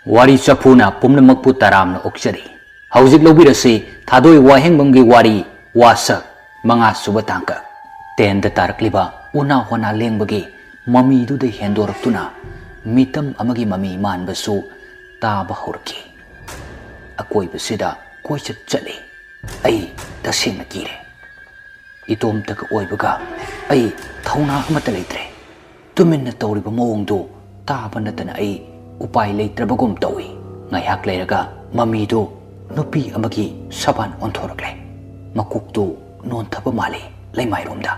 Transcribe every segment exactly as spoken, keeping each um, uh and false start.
ꯋꯥꯔꯤ ꯆꯐꯨꯅ ꯄꯨꯝꯅꯃꯛꯄꯨ ꯇꯔꯥꯝꯅ ꯑꯣꯛꯆꯔꯤ꯫ ꯍꯧꯖꯤꯛ ꯂꯧꯕꯤꯔꯁꯤ ꯊꯥꯗꯣꯏ ꯋꯥꯍꯦꯡꯕꯝꯒꯤ ꯋꯥꯔꯤ, ꯋꯥꯁꯛ, ꯃꯉꯥ ꯁꯨꯕ ꯇꯥꯡꯀꯛ꯫ ꯇꯦꯟꯗ ꯇꯥꯔꯛꯂꯤꯕ ꯎꯅꯥ ꯋꯥꯅꯥ ꯂꯦꯡꯕꯒꯤ ꯃꯃꯤꯗꯨꯗ ꯍꯦꯟꯗꯣꯔꯛꯇꯨꯅ ꯃꯤꯇꯝ ꯑꯃꯒꯤ ꯃꯃꯤ ꯃꯥꯟꯕꯁꯨ ꯇꯥꯕ ꯍꯧꯔꯛꯈꯤ꯫ ꯑꯀꯣꯏꯕꯁꯤꯗ ꯀꯣꯏꯆꯠ ꯆꯠꯂꯤ꯫ ꯑꯩ ꯇꯁꯦꯡꯅ ꯀꯤꯔꯦ꯫ ꯏꯇꯣꯝꯇꯒ ꯑꯣꯏꯕꯒ ꯑꯩ ꯊꯧꯅꯥ ꯑꯃꯠꯇ ꯂꯩꯇ꯭ꯔꯦ꯫ ꯇꯨꯃꯤꯟꯅ ꯇꯧꯔꯤꯕ ꯃꯑꯣꯡꯗꯨ ꯇꯥꯕ ꯅꯠꯇꯅ ꯑꯩ ꯎꯄꯥꯏ ꯂꯩꯇ꯭ꯔꯕꯒꯨꯝ ꯇꯧꯏ꯫ ꯉꯥꯏꯍꯥꯛ ꯂꯩꯔꯒ ꯃꯃꯤꯗꯨ ꯅꯨꯄꯤ ꯑꯃꯒꯤ ꯁꯕꯥꯟ ꯑꯣꯟꯊꯣꯔꯛꯂꯦ꯫ ꯃꯀꯣꯛꯇꯨ ꯅꯣꯟꯊꯕ ꯃꯥꯜꯂꯤ ꯂꯩꯃꯥꯏꯔꯣꯝꯗ꯫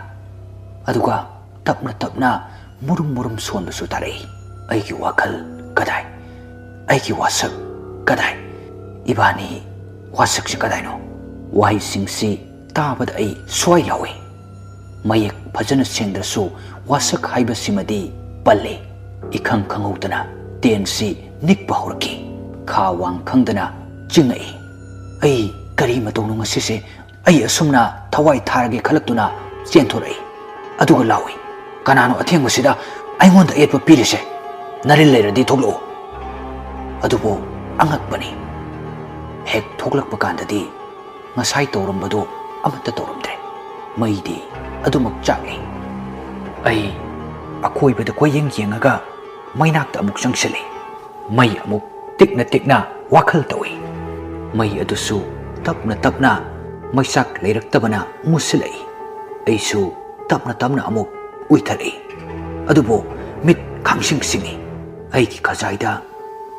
ꯑꯗꯨꯒ ꯇꯞꯅ ꯇꯞꯅ ꯃꯨꯔꯨꯝ ꯃꯨꯔꯨꯝ ꯁꯣꯟꯕꯁꯨ ꯇꯥꯔꯛꯏ꯫ ꯑꯩꯒꯤ ꯋꯥꯈꯜ ꯀꯗꯥꯏ? ꯑꯩꯒꯤ ꯋꯥꯁꯛ ꯀꯗꯥꯏ? ꯏꯕꯥꯅꯤ ꯋꯥꯁꯛꯁꯤ ꯀꯗꯥꯏꯅꯣ? ꯋꯥꯍꯩꯁꯤꯡꯁꯤ ꯇꯥꯕꯗ ꯑꯩ ꯁ꯭ꯋꯥꯏ ꯂꯥꯎꯏ꯫ ꯃꯌꯦꯛ ꯐꯖꯅ ꯁꯦꯡꯗ꯭ꯔꯁꯨ ꯋꯥꯁꯛ ꯍꯥꯏꯕꯁꯤꯃꯗꯤ ꯄꯜꯂꯤ꯫ ꯏꯈꯪ ꯈꯪꯍꯧꯗꯅ ꯇꯦꯟꯁꯤ ꯅꯤꯛꯄ ꯍꯧꯔꯛꯈꯤ꯫ ꯈꯥ ꯋꯥꯡ ꯈꯪꯗꯅ ꯆꯤꯡꯉꯛꯏ꯫ ꯑꯩ ꯀꯔꯤ ꯃꯇꯧꯅꯣ ꯉꯁꯤꯁꯦ? ꯑꯩ ꯑꯁꯨꯝꯅ ꯊꯋꯥꯏ ꯊꯥꯔꯒꯦ ꯈꯜꯂꯛꯇꯨꯅ ꯆꯦꯟꯊꯣꯔꯛꯏ꯫ ꯑꯗꯨꯒ ꯂꯥꯎꯏ, "ꯀꯅꯥꯅꯣ ꯑꯊꯦꯡꯕꯁꯤꯗ ꯑꯩꯉꯣꯟꯗ ꯑꯌꯦꯠꯄ ꯄꯤꯔꯤꯁꯦ? ꯅꯔꯤꯜ ꯂꯩꯔꯗꯤ ꯊꯣꯛꯂꯛꯎ!" ꯑꯗꯨꯕꯨ ꯑꯉꯛꯄꯅꯤ, ꯍꯦꯛ ꯊꯣꯛꯂꯛꯄ ꯀꯥꯟꯗꯗꯤ ꯉꯁꯥꯏ ꯇꯧꯔꯝꯕꯗꯨ ꯑꯃꯠꯇ ꯇꯧꯔꯝꯗ꯭ꯔꯦ꯫ ꯃꯩꯗꯤ ꯑꯗꯨꯃꯛ ꯆꯥꯛꯂꯤ꯫ ꯑꯩ ꯑꯀꯣꯏꯕꯗ ꯀꯣꯏꯌꯦꯡ ꯌꯦꯡꯉꯒ ꯃꯩꯅꯥꯛꯇ ꯑꯃꯨꯛ ꯆꯪꯁꯤꯜꯂꯤ꯫ ꯃꯩ ꯑꯃꯨꯛ ꯇꯤꯛꯅ ꯇꯤꯛꯅ ꯋꯥꯈꯜ ꯇꯧꯏ꯫ ꯃꯩ ꯑꯗꯨꯁꯨ ꯇꯞꯅ ꯇꯞꯅ ꯃꯩꯆꯥꯛ ꯂꯩꯔꯛꯇꯕꯅ ꯃꯨꯁꯤꯜꯂꯛꯏ꯫ ꯑꯩꯁꯨ ꯇꯞꯅ ꯇꯞꯅ ꯑꯃꯨꯛ ꯎꯏꯊꯔꯛꯏ꯫ ꯑꯗꯨꯕꯨ ꯃꯤꯠ ꯈꯪꯁꯤꯡ ꯁꯤꯡꯏ꯫ ꯑꯩꯒꯤ ꯈꯖꯥꯏꯗ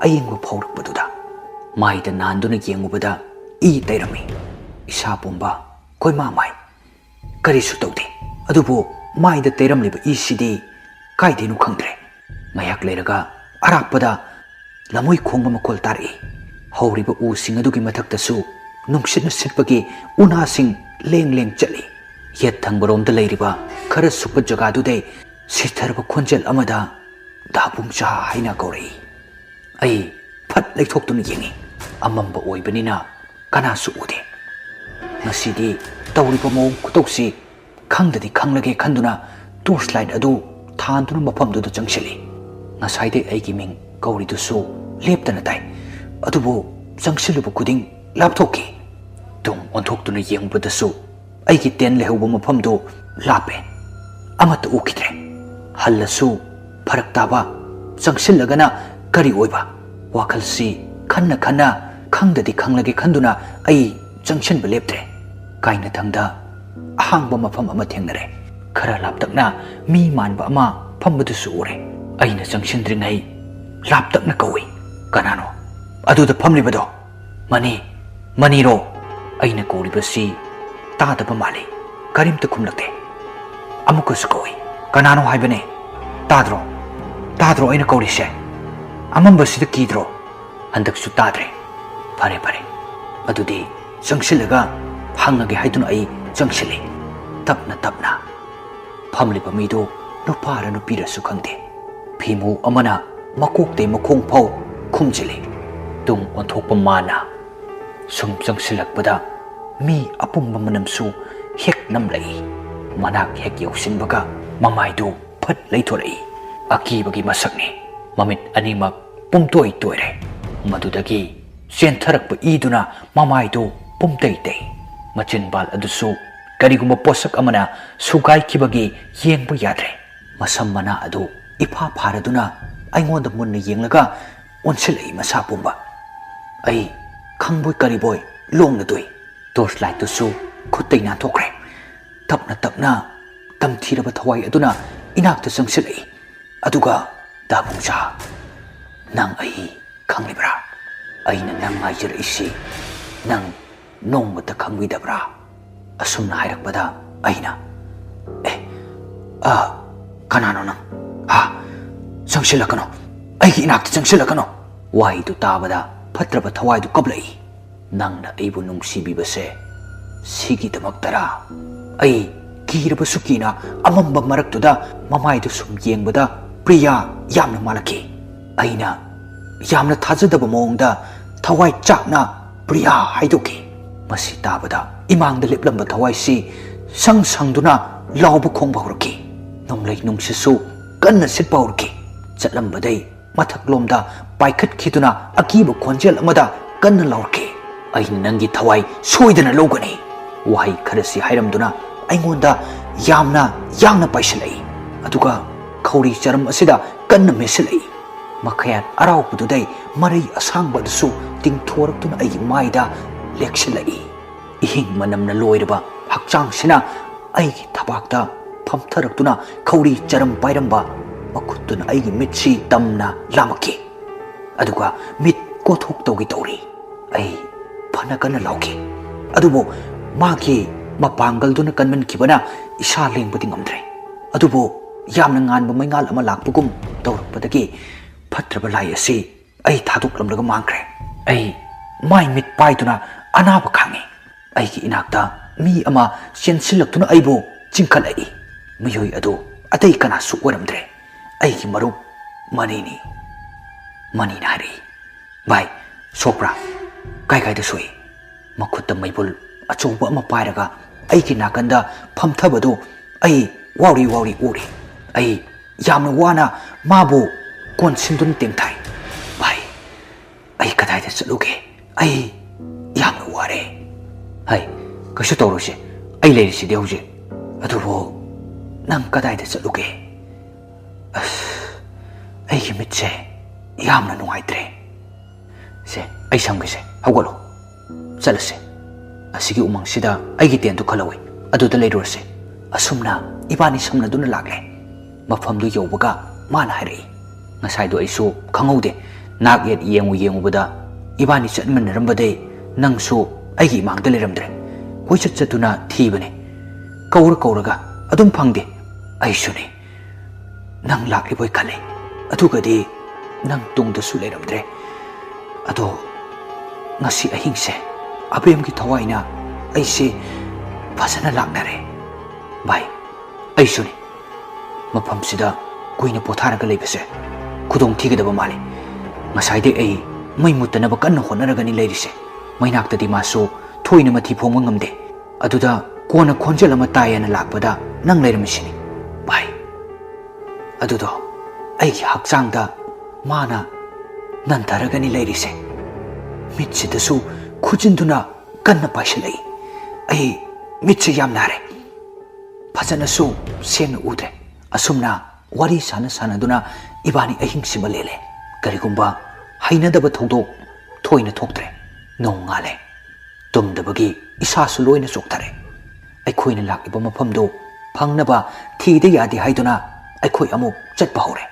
ꯑꯌꯤꯡꯕ ꯐꯥꯎꯔꯛꯄꯗꯨꯗ ꯃꯥꯏꯗ ꯅꯥꯟꯗꯨꯅ ꯌꯦꯡꯉꯨꯕꯗ ꯏ ꯇꯩꯔꯝꯃꯤ꯫ ꯏꯁꯥ ꯄꯨꯝꯕ ꯀꯣꯏꯃꯥ ꯃꯥꯏ꯫ ꯀꯔꯤꯁꯨ ꯇꯧꯗꯦ꯫ ꯑꯗꯨꯕꯨ ꯃꯥꯏꯗ ꯇꯩꯔꯝꯂꯤꯕ ꯏꯁꯤꯗꯤ ꯀꯥꯏꯗꯩꯅꯣ ꯈꯪꯗ꯭ꯔꯦ꯫ ꯉꯥꯏꯍꯥꯛ ꯂꯩꯔꯒ ꯑꯔꯥꯞꯄꯗ ꯂꯝꯃꯣꯏ ꯈꯣꯡꯕ ꯃꯈꯣꯜ ꯇꯥꯔꯛꯏ꯫ ꯍꯧꯔꯤꯕ ꯎꯁꯤꯡ ꯑꯗꯨꯒꯤ ꯃꯊꯛꯇꯁꯨ ꯅꯨꯡꯁꯤꯠꯅ ꯁꯤꯠꯄꯒꯤ ꯎꯅꯥꯁꯤꯡ ꯂꯦꯡ ꯂꯦꯡ ꯆꯠꯂꯤ꯫ ꯌꯦꯠ ꯊꯪꯕꯔꯣꯝꯗ ꯂꯩꯔꯤꯕ ꯈꯔ ꯁꯨꯛꯄ ꯖꯒꯥꯗꯨꯗꯩ ꯁꯤꯊꯔꯕ ꯈꯣꯟꯖꯦꯜ ꯑꯃꯗ "ꯗꯥꯕꯨꯡ ꯆꯥ" ꯍꯥꯏꯅ ꯀꯧꯔꯛꯏ꯫ ꯑꯩ ꯐꯠ ꯂꯩꯊꯣꯛꯇꯨꯅ ꯌꯦꯡꯉꯤ꯫ ꯑꯃꯝꯕ ꯑꯣꯏꯕꯅꯤꯅ ꯀꯅꯥꯁꯨ ꯎꯗꯦ꯫ ꯉꯁꯤꯗꯤ ꯇꯧꯔꯤꯕ ꯃꯑꯣꯡ ꯈꯨꯇꯧꯁꯤ ꯈꯪꯗꯗꯤ ꯈꯪꯂꯒꯦ ꯈꯟꯗꯨꯅ torch light ꯑꯗꯨ ꯊꯥꯟꯗꯨꯅ ꯃꯐꯝꯗꯨꯗ ꯆꯪꯁꯤꯜꯂꯤ꯫ ꯉꯁꯥꯏꯗꯩ ꯑꯩꯒꯤ ꯃꯤꯡ ꯀꯧꯔꯤꯗꯨꯁꯨ ꯂꯦꯞꯇꯅ ꯇꯥꯏ꯫ ꯑꯗꯨꯕꯨ ꯆꯪꯁꯤꯜꯂꯨꯕ ꯈꯨꯗꯤꯡ ꯂꯥꯞꯊꯣꯛꯈꯤ꯫ ꯇꯨꯡ ꯑꯣꯟꯊꯣꯛꯇꯨꯅ ꯌꯦꯡꯕꯗꯁꯨ ꯑꯩꯒꯤ tent ꯂꯩꯍꯧꯕ ꯃꯐꯝꯗꯨ ꯂꯥꯞꯄꯦ꯫ ꯑꯃꯠꯇ ꯎꯈꯤꯗ꯭ꯔꯦ꯫ ꯍꯜꯂꯁꯨ ꯐꯔꯛ ꯇꯥꯕ, ꯆꯪꯁꯤꯜꯂꯒꯅ ꯀꯔꯤ ꯑꯣꯏꯕ? ꯋꯥꯈꯜꯁꯤ ꯈꯟꯅ ꯈꯟꯅ ꯈꯪꯗꯗꯤ ꯈꯪꯂꯒꯦ ꯈꯟꯗꯨꯅ ꯑꯩ ꯆꯪꯁꯤꯟꯕ ꯂꯦꯞꯇ꯭ꯔꯦ꯫ ꯀꯥꯏꯅꯊꯪꯗ ꯑꯍꯥꯡꯕ ꯃꯐꯝ ꯑꯃ ꯊꯦꯡꯅꯔꯦ꯫ ꯈꯔ ꯂꯥꯞꯇꯛꯅ ꯃꯤ ꯃꯥꯟꯕ ꯑꯃ ꯐꯝꯕꯗꯨꯁꯨ ꯎꯔꯦ꯫ ꯑꯩꯅ ꯆꯪꯁꯤꯟꯗ꯭ꯔꯤꯉꯩ ꯂꯥꯞꯇꯛꯅ ꯀꯧꯏ, "ꯀꯅꯥꯅꯣ ꯑꯗꯨꯗ ꯐꯝꯂꯤꯕꯗꯣ? ꯃꯅꯤ, ꯃꯅꯤꯔꯣ?" ꯑꯩꯅ ꯀꯧꯔꯤꯕꯁꯤ ꯇꯥꯗꯕ ꯃꯥꯜꯂꯤ꯫ ꯀꯔꯤꯝꯇ ꯈꯨꯝꯂꯛꯇꯦ꯫ ꯑꯃꯨꯛꯀꯁꯨ ꯀꯧꯏ, "ꯀꯅꯥꯅꯣ ꯍꯥꯏꯕꯅꯦ? ꯇꯥꯗ꯭ꯔꯣ? ꯇꯥꯗ꯭ꯔꯣ ꯑꯩꯅ ꯀꯧꯔꯤꯁꯦ? ꯑꯃꯝꯕꯁꯤꯗ ꯀꯤꯗ꯭ꯔꯣ?" ꯍꯟꯗꯛꯁꯨ ꯇꯥꯗ꯭ꯔꯦ꯫ "ꯐꯔꯦ, ꯐꯔꯦ, ꯑꯗꯨꯗꯤ ꯆꯪꯁꯤꯜꯂꯒ ꯍꯪꯉꯒꯦ" ꯍꯥꯏꯗꯨꯅ ꯑꯩ ꯆꯪꯁꯤꯜꯂꯤ꯫ ꯇꯞꯅ ꯇꯞꯅ꯫ ꯐꯝꯂꯤꯕ ꯃꯤꯗꯨ ꯅꯨꯄꯥꯔ ꯅꯨꯄꯤꯔꯁꯨ ꯈꯪꯗꯦ꯫ ꯐꯤꯃꯨ ꯑꯃꯅ ꯃꯀꯣꯛꯇꯩ ꯃꯈꯣꯡ ꯐꯥꯎ ꯈꯨꯝꯖꯤꯜꯂꯤ꯫ ꯇꯨꯡ ꯑꯣꯟꯊꯣꯛꯄ ꯃꯥꯅ ꯁꯨꯝ ꯆꯪꯁꯤꯜꯂꯛꯄꯗ ꯃꯤ ꯑꯄꯨꯝꯕ ꯃꯅꯝꯁꯨ ꯍꯦꯛ ꯅꯝꯂꯛꯏ꯫ ꯃꯅꯥꯛ ꯍꯦꯛ ꯌꯧꯁꯤꯟꯕꯒ ꯃꯃꯥꯏꯗꯨ ꯐꯠ ꯂꯩꯊꯣꯔꯛꯏ꯫ ꯑꯀꯤꯕꯒꯤ ꯃꯁꯛꯅꯤ꯫ ꯃꯃꯤꯠ ꯑꯅꯤꯃꯛ ꯄꯨꯝꯇꯣꯏ ꯇꯣꯏꯔꯦ꯫ ꯃꯗꯨꯗꯒꯤ ꯆꯦꯟꯊꯔꯛꯄ ꯏꯗꯨꯅ ꯃꯃꯥꯏꯗꯨ ꯄꯨꯝꯇꯩ ꯇꯩ꯫ ꯃꯆꯤꯟꯕꯥꯜ ꯑꯗꯨꯁꯨ ꯀꯔꯤꯒꯨꯝꯕ ꯄꯣꯠꯁꯛ ꯑꯃꯅ ꯁꯨꯒꯥꯏꯈꯤꯕꯒꯤ ꯌꯦꯡꯕ ꯌꯥꯗ꯭ꯔꯦ꯫ ꯃꯁꯝ ꯃꯅꯥ ꯑꯗꯨ ꯏꯐꯥ ꯐꯥꯔꯗꯨꯅ ꯑꯩꯉꯣꯟꯗ ꯃꯨꯟꯅ ꯌꯦꯡꯂꯒ ꯑꯣꯟꯁꯤꯜꯂꯛꯏ ꯃꯁꯥ ꯄꯨꯝꯕ꯫ ꯑꯩ ꯈꯪꯕꯣꯏ ꯀꯔꯤꯕꯣꯏ ꯂꯣꯡꯅ ꯇꯣꯛꯏ꯫ Torch lightꯇꯨꯁꯨ ꯈꯨꯠꯇꯩ ꯅꯥꯟꯊꯣꯛꯈ꯭ꯔꯦ꯫ ꯇꯞꯅ ꯇꯞꯅ ꯇꯝꯊꯤꯔꯕ ꯊꯋꯥꯏ ꯑꯗꯨꯅ ꯏꯅꯥꯛꯇ ꯆꯪꯁꯤꯜꯂꯛꯏ꯫ ꯑꯗꯨꯒ, "ꯗꯥ ꯄꯨꯡꯖꯥ, ꯅꯪ ꯑꯩ ꯈꯪꯂꯤꯕ꯭ꯔꯥ? ꯑꯩꯅ ꯅꯪ ꯉꯥꯏꯖꯔꯛꯏꯁꯤ ꯅꯪ ꯅꯣꯡꯃꯇ ꯈꯪꯕꯤꯗꯕ꯭ꯔꯥ?" ꯑꯁꯨꯝꯅ ꯍꯥꯏꯔꯛꯄꯗ ꯑꯩꯅ, "ꯑꯦ, ꯑ, ꯀꯅꯥꯅꯣ ꯅꯪ? ꯍꯥ? ꯆꯪꯁꯤꯜꯂꯛꯀꯅꯨ, ꯑꯩꯒꯤ ꯏꯅꯥꯛꯇ ꯆꯪꯁꯤꯜꯂꯛꯀꯅꯨ!" ꯋꯥꯍꯩꯗꯨ ꯇꯥꯕꯗ ꯐꯠꯇ꯭ꯔꯕ ꯊꯋꯥꯏꯗꯨ ꯀꯞꯂꯛꯏ꯫ "ꯅꯪꯅ ꯑꯩꯕꯨ ꯅꯨꯡꯁꯤꯕꯤꯕꯁꯦ ꯁꯤꯒꯤꯗꯃꯛꯇꯔꯥ?" ꯑꯩ ꯀꯤꯔꯕꯁꯨ ꯀꯤꯅ ꯑꯃꯝꯕ ꯃꯔꯛꯇꯨꯗ ꯃꯃꯥꯏꯗꯨ ꯁꯨꯝ ꯌꯦꯡꯕꯗ ꯄ꯭ꯔꯤꯌꯥ ꯌꯥꯝꯅ ꯃꯥꯜꯂꯛꯈꯤ꯫ ꯑꯩꯅ ꯌꯥꯝꯅ ꯊꯥꯖꯗꯕ ꯃꯑꯣꯡꯗ ꯊꯋꯥꯏ ꯆꯥꯛꯅ "ꯄ꯭ꯔꯤꯌꯥ" ꯍꯥꯏꯗꯣꯛꯈꯤ꯫ ꯃꯁꯤ ꯇꯥꯕꯗ ꯏꯃꯥꯡꯗ ꯂꯦꯞꯂꯝꯕ ꯊꯋꯥꯏꯁꯤ ꯁꯪ ꯁꯪꯗꯨꯅ ꯂꯥꯎꯕ ꯈꯣꯡꯕ ꯍꯧꯔꯛꯈꯤ꯫ ꯅꯣꯡꯂꯩ ꯅꯨꯡꯁꯤꯠꯁꯨ ꯀꯟꯅ ꯁꯤꯠꯄ ꯍꯧꯔꯛꯈꯤ꯫ ꯆꯠꯂꯝꯕꯗꯩ ꯃꯊꯛꯂꯣꯝꯗ ꯄꯥꯏꯈꯠꯈꯤꯗꯨꯅ ꯑꯀꯤꯕ ꯈꯣꯟꯖꯦꯜ ꯑꯃꯗ ꯀꯟꯅ ꯂꯥꯎꯔꯛꯈꯤ, "ꯑꯩꯅ ꯅꯪꯒꯤ ꯊꯋꯥꯏ ꯁꯣꯏꯗꯅ ꯂꯧꯒꯅꯤ!" ꯋꯥꯍꯩ ꯈꯔꯁꯤ ꯍꯥꯏꯔꯝꯗꯨꯅ ꯑꯩꯉꯣꯟꯗ ꯌꯥꯝꯅ ꯌꯥꯡꯅ ꯄꯥꯏꯁꯤꯜꯂꯛꯏ꯫ ꯑꯗꯨꯒ ꯈꯧꯔꯤ ꯆꯔꯝ ꯑꯁꯤꯗ ꯀꯟꯅ ꯃꯦꯠꯁꯤꯜꯂꯛꯏ꯫ ꯃꯈꯌꯥꯠ ꯑꯔꯥꯎꯕꯗꯨꯗꯩ ꯃꯔꯩ ꯑꯁꯥꯡꯕ ꯑꯗꯨꯁꯨ ꯇꯤꯡꯊꯣꯔꯛꯇꯨꯅ ꯑꯩꯒꯤ ꯃꯥꯏꯗ ꯂꯦꯛꯁꯤꯜꯂꯛꯏ꯫ ꯏꯍꯤꯡ ꯃꯅꯝꯅ ꯂꯣꯏꯔꯕ ꯍꯛꯆꯥꯡꯁꯤꯅ ꯑꯩꯒꯤ ꯊꯕꯥꯛꯇ ꯐꯝꯊꯔꯛꯇꯨꯅ ꯈꯧꯔꯤ ꯆꯔꯝ ꯄꯥꯏꯔꯝꯕ ꯃꯈꯨꯠꯇꯨꯅ ꯑꯩꯒꯤ ꯃꯤꯠꯁꯤ ꯇꯝꯅ ꯂꯥꯝꯃꯛꯈꯤ꯫ ꯑꯗꯨꯒ ꯃꯤꯠ ꯀꯣꯊꯣꯛ ꯇꯧꯒꯦ ꯇꯧꯔꯤ꯫ ꯑꯩ ꯐꯅ ꯀꯟꯅ ꯂꯥꯎꯈꯤ꯫ ꯑꯗꯨꯕꯨ ꯃꯥꯒꯤ ꯃꯄꯥꯡꯒꯜꯗꯨꯅ ꯀꯟꯃꯟꯈꯤꯕꯅ ꯏꯁꯥ ꯂꯦꯡꯕꯗꯤ ꯉꯝꯗ꯭ꯔꯦ꯫ ꯑꯗꯨꯕꯨ ꯌꯥꯝꯅ ꯉꯥꯟꯕ ꯃꯩꯉꯥꯜ ꯑꯃ ꯂꯥꯛꯄꯒꯨꯝ ꯇꯧꯔꯛꯄꯗꯒꯤ ꯐꯠꯇ꯭ꯔꯕ ꯂꯥꯏ ꯑꯁꯤ ꯑꯩ ꯊꯥꯗꯣꯛꯂꯝꯂꯒ ꯃꯥꯡꯈ꯭ꯔꯦ꯫ ꯑꯩ ꯃꯥꯏ ꯃꯤꯠ ꯄꯥꯏꯗꯨꯅ ꯑꯅꯥꯕ ꯈꯥꯡꯉꯤ꯫ ꯑꯩꯒꯤ ꯏꯅꯥꯛꯇ ꯃꯤ ꯑꯃ ꯆꯦꯟꯁꯤꯜꯂꯛꯇꯨꯅ ꯑꯩꯕꯨ ꯆꯤꯡꯈꯠꯂꯛꯏ꯫ ꯃꯤꯑꯣꯏ ꯑꯗꯨ ꯑꯇꯩ ꯀꯅꯥꯁꯨ ꯑꯣꯏꯔꯝꯗ꯭ꯔꯦ, ꯑꯩꯒꯤ ꯃꯔꯨꯞ ꯃꯅꯤꯅꯤ꯫ ꯃꯅꯤꯅ ꯍꯥꯏꯔꯛꯏ, "ꯚꯥꯏ, ꯁꯣꯛꯄ꯭ꯔꯥ? ꯀꯥꯏ ꯀꯥꯏꯗ ꯁꯣꯛꯏ?" ꯃꯈꯨꯠꯇ ꯃꯩꯕꯨꯜ ꯑꯆꯧꯕ ꯑꯃ ꯄꯥꯏꯔꯒ ꯑꯩꯒꯤ ꯅꯥꯀꯟꯗ ꯐꯝꯊꯕꯗꯨ ꯑꯩ ꯋꯥꯎꯔꯤ ꯋꯥꯎꯔꯤ ꯎꯔꯤ꯫ ꯑꯩ ꯌꯥꯝꯅ ꯋꯥꯅ ꯃꯥꯕꯨ ꯀꯣꯟꯁꯤꯟꯗꯨꯅ ꯇꯦꯡꯊꯥꯏ꯫ "ꯚꯥꯏ, ꯑꯩ ꯀꯗꯥꯏꯗ ꯆꯠꯂꯨꯒꯦ? ꯑꯩ ꯌꯥꯝꯅ ꯋꯥꯔꯦ꯫" "ꯍꯩ, ꯀꯩꯁꯨ ꯇꯧꯔꯣꯏꯁꯦ, ꯑꯩ ꯂꯩꯔꯤꯁꯤꯗꯤ ꯍꯧꯖꯤꯛ꯫ ꯑꯗꯨꯕꯨ ꯅꯪ ꯀꯗꯥꯏꯗ ꯆꯠꯂꯨꯒꯦ?" "ꯑꯁ, ꯑꯩꯒꯤ ꯃꯤꯠꯁꯦ ꯌꯥꯝꯅ ꯅꯨꯡꯉꯥꯏꯇ꯭ꯔꯦ꯫" "ꯁꯦ, ꯑꯩ ꯁꯝꯒꯦꯁꯦ, ꯍꯧꯒꯠꯂꯣ, ꯆꯠꯂꯁꯦ꯫ ꯑꯁꯤꯒꯤ ꯎꯃꯪꯁꯤꯗ ꯑꯩꯒꯤ ꯇꯦꯟꯠꯇꯨ ꯈꯜꯍꯧꯋꯤ, ꯑꯗꯨꯗ ꯂꯩꯔꯨꯔꯁꯦ꯫" ꯑꯁꯨꯝꯅ ꯏꯕꯥꯅꯤ ꯁꯝꯅꯗꯨꯅ ꯂꯥꯛꯂꯦ꯫ ꯃꯐꯝꯗꯨ ꯌꯧꯕꯒ ꯃꯥꯅ ꯍꯥꯏꯔꯛꯏ, "ꯉꯁꯥꯏꯗꯣ ꯑꯩꯁꯨ ꯈꯪꯍꯧꯗꯦ, ꯅꯥꯛ ꯌꯦꯠ ꯌꯦꯡꯉꯨ ꯌꯦꯡꯉꯨꯕꯗ ꯏꯕꯥꯅꯤ ꯆꯠꯃꯤꯟꯅꯔꯝꯕꯗꯩ ꯅꯪꯁꯨ ꯑꯩꯒꯤ ꯏꯃꯥꯡꯗ ꯂꯩꯔꯝꯗ꯭ꯔꯦ꯫ ꯀꯣꯏꯆꯠ ꯆꯠꯇꯨꯅ ꯊꯤꯕꯅꯦ, ꯀꯧꯔ ꯀꯧꯔꯒ ꯑꯗꯨꯝ ꯐꯪꯗꯦ꯫ ꯑꯩꯁꯨꯅꯦ, ꯅꯪ ꯂꯥꯛꯂꯤꯕꯣꯏ ꯈꯜꯂꯦ, ꯑꯗꯨꯒꯗꯤ ꯅꯪ ꯇꯨꯡꯗꯁꯨ ꯂꯩꯔꯝꯗ꯭ꯔꯦ꯫ ꯑꯗꯣ ꯉꯁꯤ ꯑꯍꯤꯡꯁꯦ ꯑꯕꯦꯝꯒꯤ ꯊꯋꯥꯏꯅ ꯑꯩꯁꯦ ꯐꯖꯅ ꯂꯥꯛꯅꯔꯦ꯫ ꯚꯥꯏ, ꯑꯩꯁꯨꯅꯤ꯫ ꯃꯐꯝꯁꯤꯗ ꯀꯨꯏꯅ ꯄꯣꯊꯥꯔꯒ ꯂꯩꯕꯁꯦ ꯈꯨꯗꯣꯡ ꯊꯤꯒꯗꯕ ꯃꯥꯜꯂꯤ꯫ ꯉꯁꯥꯏꯗꯩ ꯑꯩ ꯃꯩ ꯃꯨꯠꯇꯅꯕ ꯀꯟꯅ ꯍꯣꯠꯅꯔꯒꯅꯤ ꯂꯩꯔꯤꯁꯦ꯫ ꯃꯩꯅꯥꯛꯇꯗꯤ ꯃꯥꯁꯨ ꯊꯣꯏꯅ ꯃꯊꯤ ꯐꯣꯡꯕ ꯉꯝꯗꯦ꯫ ꯑꯗꯨꯗ ꯀꯣꯟꯅ ꯈꯣꯟꯖꯦꯜ ꯑꯃ ꯇꯥꯏꯌꯦꯅ ꯂꯥꯛꯄꯗ ꯅꯪ ꯂꯩꯔꯝꯃꯤꯁꯤꯅꯤ, ꯚꯥꯏ꯫ ꯑꯗꯨꯗꯣ ꯑꯩꯒꯤ ꯍꯛꯆꯥꯡꯗ ꯃꯥꯅ ꯅꯟꯊꯔꯒꯅꯤ ꯂꯩꯔꯤꯁꯦ꯫ ꯃꯤꯠꯁꯤꯗꯁꯨ ꯈꯨꯖꯤꯟꯗꯨꯅ ꯀꯟꯅ ꯄꯥꯏꯁꯤꯜꯂꯛꯏ꯫ ꯑꯩ ꯃꯤꯠꯁꯦ ꯌꯥꯝ ꯅꯥꯔꯦ꯫ ꯐꯖꯅꯁꯨ ꯁꯦꯡꯅ ꯎꯗ꯭ꯔꯦ꯫ ꯑꯁꯨꯝꯅ ꯋꯥꯔꯤ ꯁꯥꯟꯅ ꯁꯥꯟꯅꯗꯨꯅ ꯏꯕꯥꯅꯤ ꯑꯍꯤꯡꯁꯤꯃ ꯂꯦꯜꯂꯦ꯫ ꯀꯔꯤꯒꯨꯝꯕ ꯍꯩꯅꯗꯕ ꯊꯧꯗꯣꯛ ꯊꯣꯏꯅ ꯊꯣꯛꯇ꯭ꯔꯦ꯫ ꯅꯣꯡꯉꯥꯜꯂꯦ꯫ ꯇꯨꯝꯗꯕꯒꯤ ꯏꯁꯥꯁꯨ ꯂꯣꯏꯅ ꯆꯣꯛꯊꯔꯦ꯫ ꯑꯩꯈꯣꯏꯅ ꯂꯥꯛꯂꯤꯕ ꯃꯐꯝꯗꯨ ꯐꯪꯅꯕ ꯊꯤꯗ ꯌꯥꯗꯦ ꯍꯥꯏꯗꯨꯅ ꯑꯩꯈꯣꯏ ꯑꯃꯨꯛ ꯆꯠꯄ ꯍꯧꯔꯦ꯫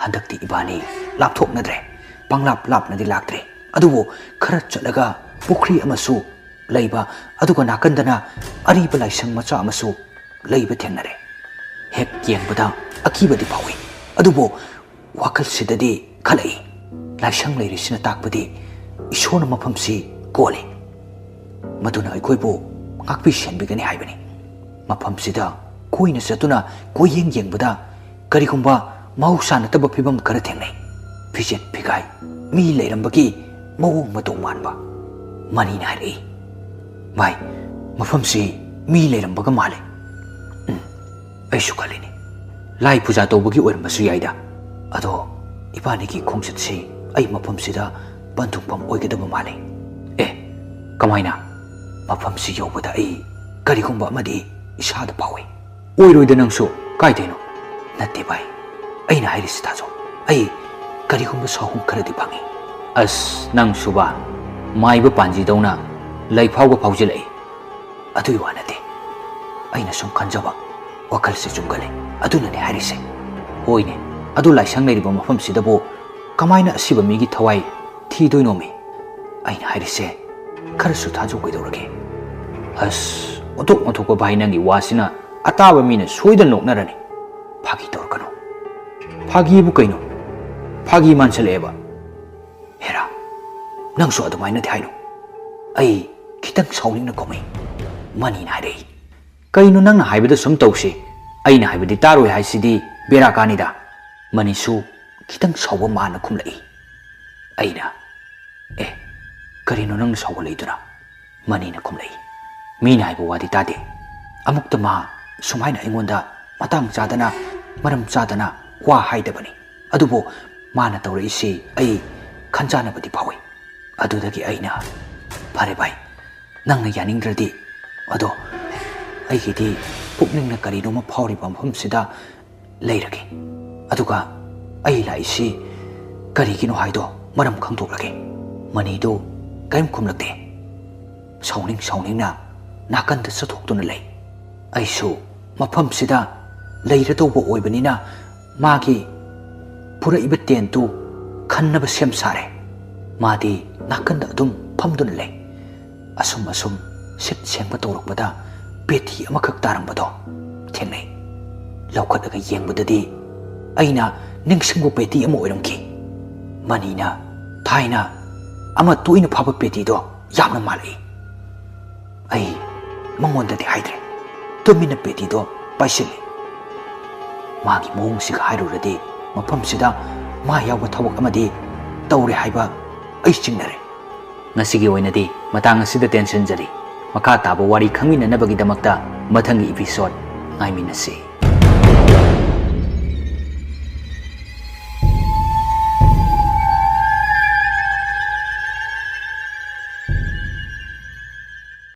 ꯍꯟꯗꯛꯇꯤ ꯏꯕꯥꯅꯤ ꯂꯥꯞꯊꯣꯛꯅꯗ꯭ꯔꯦ꯫ ꯄꯪꯂꯥꯞ ꯂꯥꯞꯅꯗꯤ ꯂꯥꯛꯇ꯭ꯔꯦ꯫ ꯑꯗꯨꯕꯨ ꯈꯔ ꯆꯠꯂꯒ ꯄꯨꯈ꯭ꯔꯤ ꯑꯃꯁꯨ ꯂꯩꯕ, ꯑꯗꯨꯒ ꯅꯥꯀꯟꯗꯅ ꯑꯔꯤꯕ ꯂꯥꯏꯁꯪ ꯃꯆꯥ ꯑꯃꯁꯨ ꯂꯩꯕ ꯊꯦꯡꯅꯔꯦ꯫ ꯍꯦꯛ ꯌꯦꯡꯕꯗ ꯑꯀꯤꯕꯗꯤ ꯐꯥꯎꯏ꯫ ꯑꯗꯨꯕꯨ ꯋꯥꯈꯜꯁꯤꯗꯗꯤ ꯈꯜꯂꯛꯏ, ꯂꯥꯏꯁꯪ ꯂꯩꯔꯤꯁꯤꯅ ꯇꯥꯛꯄꯗꯤ ꯏꯁꯣꯔꯅ ꯃꯐꯝꯁꯤ ꯀꯣꯜꯂꯤ꯫ ꯃꯗꯨꯅ ꯑꯩꯈꯣꯏꯕꯨ ꯉꯥꯛꯄꯤ ꯁꯦꯟꯕꯤꯒꯅꯤ ꯍꯥꯏꯕꯅꯤ꯫ ꯃꯐꯝꯁꯤꯗ ꯀꯣꯏꯅ ꯆꯠꯇꯨꯅ ꯀꯣꯏꯌꯦꯡ ꯌꯦꯡꯕꯗ ꯀꯔꯤꯒꯨꯝꯕ ꯃꯍꯧꯁꯥ ꯅꯠꯇꯕ ꯐꯤꯕꯝ ꯈꯔ ꯊꯦꯡꯅꯩ꯫ ꯐꯤꯖꯦꯠ ꯐꯤꯒꯥꯏ ꯃꯤ ꯂꯩꯔꯝꯕꯒꯤ ꯃꯑꯣꯡ ꯃꯇꯧ ꯃꯥꯟꯕ꯫ ꯃꯅꯤꯅ ꯍꯥꯏꯔꯛꯏ, "ꯚꯥꯏ, ꯃꯐꯝꯁꯤ ꯃꯤ ꯂꯩꯔꯝꯕꯒ ꯃꯥꯜꯂꯤ꯫" ꯎꯝ, ꯑꯩꯁꯨ ꯈꯜꯂꯤꯅꯤ꯫ ꯂꯥꯏ ꯄꯨꯖꯥ ꯇꯧꯕꯒꯤ ꯑꯣꯏꯔꯝꯕꯁꯨ ꯌꯥꯏꯗ꯫ ꯑꯗꯣ ꯏꯕꯥꯅꯤꯒꯤ ꯈꯣꯡꯆꯠꯁꯤ ꯑꯩ ꯃꯐꯝꯁꯤꯗ ꯄꯟꯊꯨꯡꯐꯝ ꯑꯣꯏꯒꯗꯕ ꯃꯥꯜꯂꯤ꯫ ꯑꯦ, ꯀꯃꯥꯏꯅ? ꯃꯐꯝꯁꯤ ꯌꯧꯕꯗ ꯑꯩ ꯀꯔꯤꯒꯨꯝꯕ ꯑꯃꯗꯤ ꯏꯁꯥꯗ ꯐꯥꯎꯏ꯫ ꯑꯣꯏꯔꯣꯏꯗ ꯅꯪꯁꯨ, ꯀꯥꯏꯗꯩꯅꯣ? ꯅꯠꯇꯦ ꯚꯥꯏ, ꯑꯩꯅ ꯍꯥꯏꯔꯤꯁꯤ ꯇꯥꯖꯧ꯫ ꯑꯩ ꯀꯔꯤꯒꯨꯝꯕ ꯁꯥꯍꯨꯝ ꯈꯔꯗꯤ ꯐꯪꯏ꯫ ꯑꯁ, ꯅꯪꯁꯨꯕ, ꯃꯥꯏꯕ ꯄꯥꯟꯖꯤꯗꯧꯅ ꯂꯩꯐꯥꯎꯕ ꯐꯥꯎꯖꯤꯜꯂꯛꯏ꯫ ꯑꯗꯨꯒꯤ ꯋꯥ ꯅꯠꯇꯦ, ꯑꯩꯅ ꯁꯨꯝ ꯈꯟꯖꯕ, ꯋꯥꯈꯜꯁꯦ ꯆꯨꯝꯒꯜꯂꯦ꯫ ꯑꯗꯨꯅꯅꯦ ꯍꯥꯏꯔꯤꯁꯦ꯫ ꯍꯣꯏꯅꯦ, ꯑꯗꯨ ꯂꯥꯏꯁꯪ ꯂꯩꯔꯤꯕ ꯃꯐꯝꯁꯤꯗꯕꯨ ꯀꯃꯥꯏꯅ ꯑꯁꯤꯕ ꯃꯤꯒꯤ ꯊꯋꯥꯏ ꯊꯤꯗꯣꯏꯅꯣꯃꯤ? ꯑꯩꯅ ꯍꯥꯏꯔꯤꯁꯦ ꯈꯔꯁꯨ ꯊꯥꯖꯧ ꯀꯩꯗꯧꯔꯒꯦ? ꯑꯁ, ꯑꯣꯟꯊꯣꯛ ꯑꯣꯟꯊꯣꯛꯄ ꯚꯥꯏ, ꯅꯪꯒꯤ ꯋꯥꯁꯤꯅ ꯑꯇꯥꯕ ꯃꯤꯅ ꯁꯣꯏꯗꯅ ꯅꯣꯛꯅꯔꯅꯤ꯫ ꯐꯥꯒꯤ ꯇꯧꯔꯛꯀꯅꯨ꯫ ꯐꯥꯒꯤꯕꯨ ꯀꯩꯅꯣ? ꯐꯥꯒꯤ ꯃꯥꯟꯁꯜꯂꯛꯑꯦꯕ꯫ ꯍꯦꯔꯥ, ꯅꯪꯁꯨ ꯑꯗꯨꯃꯥꯏꯅꯗꯤ ꯍꯥꯏꯅꯨ꯫ ꯑꯩ ꯈꯤꯇꯪ ꯁꯥꯎꯅꯤꯡꯅ ꯈꯨꯝꯃꯤ꯫ ꯃꯅꯤꯅ ꯍꯥꯏꯔꯛꯏ, "ꯀꯩꯅꯣ ꯅꯪꯅ ꯍꯥꯏꯕꯗ ꯁꯨꯝ ꯇꯧꯁꯤ, ꯑꯩꯅ ꯍꯥꯏꯕꯗꯤ ꯇꯥꯔꯣꯏ ꯍꯥꯏꯁꯤꯗꯤ ꯕꯦꯔꯥ ꯀꯥꯅꯤꯗ"꯫ ꯃꯅꯤꯁꯨ ꯈꯤꯇꯪ ꯁꯥꯎꯕ ꯃꯥꯟꯅ ꯈꯨꯝꯂꯛꯏ꯫ ꯑꯩꯅ, "ꯑꯦ, ꯀꯔꯤꯅꯣ ꯅꯪꯅ ꯁꯥꯎꯒꯠꯂꯛꯏꯗꯨꯅ?" ꯃꯅꯤꯅ ꯈꯨꯝꯂꯛꯏ꯫ "ꯃꯤꯅ ꯍꯥꯏꯕ ꯋꯥꯗꯤ ꯇꯥꯗꯦ꯫ ꯑꯃꯨꯛꯇ ꯃꯥ ꯁꯨꯃꯥꯏꯅ ꯑꯩꯉꯣꯟꯗ ꯃꯇꯥꯡ ꯆꯥꯗꯅ, ꯃꯔꯝ ꯆꯥꯗꯅ ꯋꯥ ꯍꯥꯏꯗꯕꯅꯤ꯫ ꯑꯗꯨꯕꯨ ꯃꯥꯅ ꯇꯧꯔꯛꯏꯁꯤ ꯑꯩ ꯈꯟꯖꯥꯟꯅꯕꯗꯤ ꯐꯥꯎꯏ꯫ ꯑꯗꯨꯗꯒꯤ ꯑꯩꯅ, "ꯐꯔꯦ ꯚꯥꯏ, ꯅꯪꯅ ꯌꯥꯅꯤꯡꯗ꯭ꯔꯗꯤ, ꯑꯗꯣ ꯑꯩꯒꯤꯗꯤ ꯄꯨꯛꯅꯤꯡꯅ ꯀꯔꯤꯅꯣꯃ ꯐꯥꯎꯔꯤꯕ ꯃꯐꯝꯁꯤꯗ ꯂꯩꯔꯒꯦ, ꯑꯗꯨꯒ ꯑꯩ ꯂꯥꯛꯏꯁꯤ ꯀꯔꯤꯒꯤꯅꯣ ꯍꯥꯏꯗꯣ ꯃꯔꯝ ꯈꯪꯗꯣꯛꯂꯒꯦ꯫" ꯃꯅꯤꯗꯨ ꯀꯔꯤꯝ ꯈꯨꯝꯂꯛꯇꯦ꯫ ꯁꯥꯎꯅꯤꯡ ꯁꯥꯎꯅꯤꯡꯅ ꯅꯥꯀꯟꯗ ꯆꯠꯊꯣꯛꯇꯨꯅ ꯂꯩ꯫ ꯑꯩꯁꯨ ꯃꯐꯝꯁꯤꯗ ꯂꯩꯔꯗꯧꯕ ꯑꯣꯏꯕꯅꯤꯅ ꯃꯥꯒꯤ ꯄꯨꯔꯛꯏꯕ tent ꯇꯨ ꯈꯟꯅꯕ ꯁꯦꯝ ꯁꯥꯔꯦ꯫ ꯃꯥꯗꯤ ꯅꯥꯀꯟꯗ ꯑꯗꯨꯝ ꯐꯝꯗꯨꯅ ꯂꯩ꯫ ꯑꯁꯨꯝ ꯑꯁꯨꯝ ꯁꯤꯠ ꯁꯦꯡꯕ ꯇꯧꯔꯛꯄꯗ ꯄꯦꯇꯤ ꯑꯃꯈꯛ ꯇꯥꯔꯝꯕꯗꯣ ꯊꯦꯡꯅꯩ꯫ ꯂꯧꯈꯠꯂꯒ ꯌꯦꯡꯕꯗꯗꯤ ꯑꯩꯅ ꯅꯤꯡꯁꯤꯡꯕ ꯄꯦꯇꯤ ꯑꯃ ꯑꯣꯏꯔꯝꯈꯤ꯫ ꯃꯅꯤꯅ ꯊꯥꯏꯅ ꯑꯃ ꯇꯣꯏꯅ ꯐꯥꯕ ꯄꯦꯇꯤꯗꯣ ꯌꯥꯝꯅ ꯃꯥꯜꯂꯛꯏ꯫ ꯑꯩ ꯃꯉꯣꯟꯗꯗꯤ ꯍꯥꯏꯗ꯭ꯔꯦ꯫ ꯇꯨꯃꯤꯟꯅ ꯄꯦꯇꯤꯗꯣ ꯄꯥꯏꯁꯤꯜꯂꯤ꯫ ꯃꯥꯒꯤ ꯃꯑꯣꯡꯁꯤꯒ ꯍꯥꯏꯔꯨꯔꯗꯤ ꯃꯐꯝꯁꯤꯗ ꯃꯥ ꯌꯥꯎꯕ ꯊꯕꯛ ꯑꯃꯗꯤ ꯇꯧꯔꯦ ꯍꯥꯏꯕ ꯑꯩ ꯆꯤꯡꯅꯔꯦ꯫ ꯉꯁꯤꯒꯤ ꯑꯣꯏꯅꯗꯤ ꯃꯇꯥꯡ ꯑꯁꯤꯗ ꯇꯦꯟꯁꯤꯟꯖꯔꯤ꯫ ꯃꯈꯥ ꯇꯥꯕ ꯋꯥꯔꯤ ꯈꯪꯃꯤꯟꯅꯅꯕꯒꯤꯗꯃꯛꯇ ꯃꯊꯪꯒꯤ episode ꯉꯥꯏꯃꯤꯟꯅꯁꯤ꯫